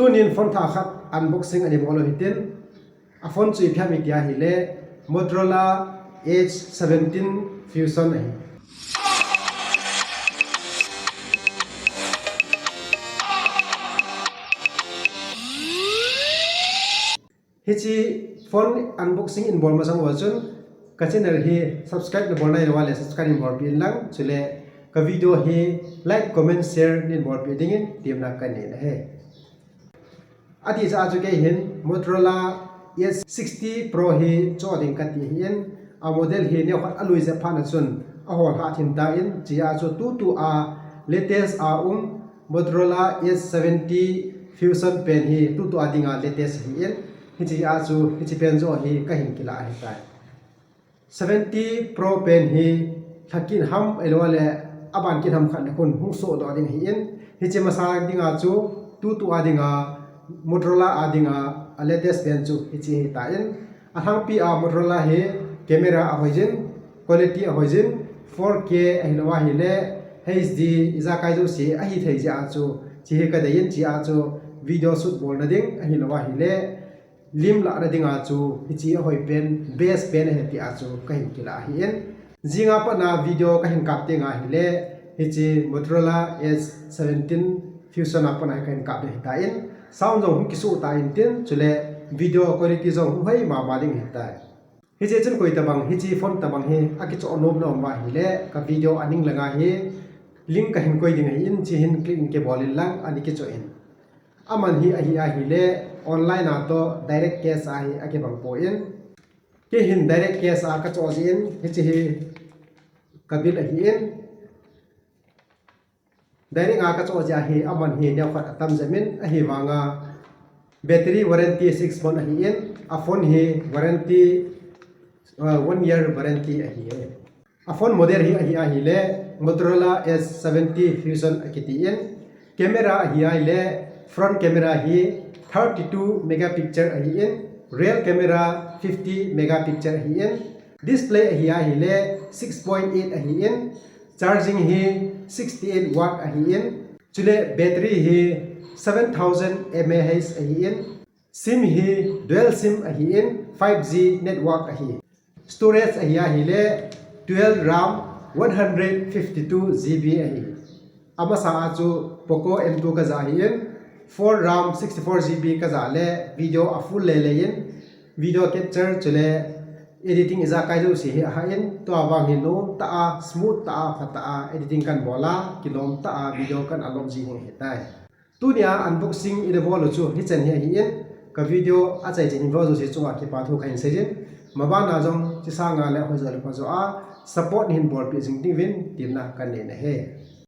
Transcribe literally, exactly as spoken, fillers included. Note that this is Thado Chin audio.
Tunin phone thah khat unboxing ana bol u hitin, a phone chu ipi ham iti ahile Motorola Edge seventeen Fusion ahi. Hiche phone unboxing in bol masang uva chun ka channel hi subscribe nabol nailou uva le subscribe in bolpeh in lang, chule ka video hi like, comment, share in bolpeh dingin temna kanei ahi. Adeh jeh a chu kei hin Motorola Edge sixty Pro hi choh ding kati ahin, a model hi neokhat alui jep phat na chun ahol hah thim tan, hiche a chu tutua latest a um Motorola Edge seventy Fusion pen hi tutua dinga latest ahin, hiche a chu hiche pen joh hi kahin kilah ahitai. Seventy Pro pen hi lha kit ham ahilou le aban kit ham khat le khun hung sohdoh ding ahin, hiche masa dinga chu tutua dinga Motorola a dinga a latest pen chu hiche ahitan, alhangpi a Motorola hi camera ahoijin, quality ahoijin, four K ahilou ahile H D ijakai jouse ahithei jeh a chu hiche hi kadeiyin, hiche a chu video shoot bolna ding ahilou ahile lim lahna dinga chu hiche ahoi pen, best pen ahi tia chu kahin kilah ahin. Jinga patna video kahin kap tenga ahile hiche Motorola Edge seventeen Fusion a patna hi kahin kap ding ahitan, sound jong hung kisuh tan tin, chule video quality jong hung hoi mama ding ahitai. Hiche chun koi tobang hiche phone tobang hi akichoh nomna um uva ahile ka video aning langa hi link kahin koi ding ahin, hiche hin click in kibol in lang ana kichoh in. Aman hi ahi ahile online a toh direct cash a hi akibang poi. Kei hin direct cash a kachoh jeh in hiche hi ka bill ahin. Direct a kachoh jeh a hi aman hi neokhat atam jep in, ahivanga battery warranty six month ahin, a phone hi warranty, uh, one year warranty ahi. A phone model hi ahi ahile Motorola Edge seventy Fusion akitin, camera ahi ahile front camera hi thirty-two megapixel ahin, rear camera fifty megapixel ahin, display ahi ahile six point eight ahin, charging hi sixty-eight watt ahin, chule battery hi seven thousand mAh ahin, sim hi dual sim ahin, five G network ahi. Storage ahi ahile twelve RAM, one hundred fifty-two GB ahi. Amasa a chu Poco M two kaja ahin, four RAM, sixty-four GB kaja le video a full lele in, video capture chule editing ijakai jouse hi ahain, tua vang hi nomtah a, smooth tah a, phatah a editing kahin bol a, kinomtah a video kahin upload ji ding ahitai. Tunia unboxing ina bol u chu hichan hi ahin, ka video achaichan in vo jouse chunga kipa thu kahin seijin, mabana jong hiche sanga le hoijo le phajo a support nahin bolpeh jing diuvin temna kanei ahi.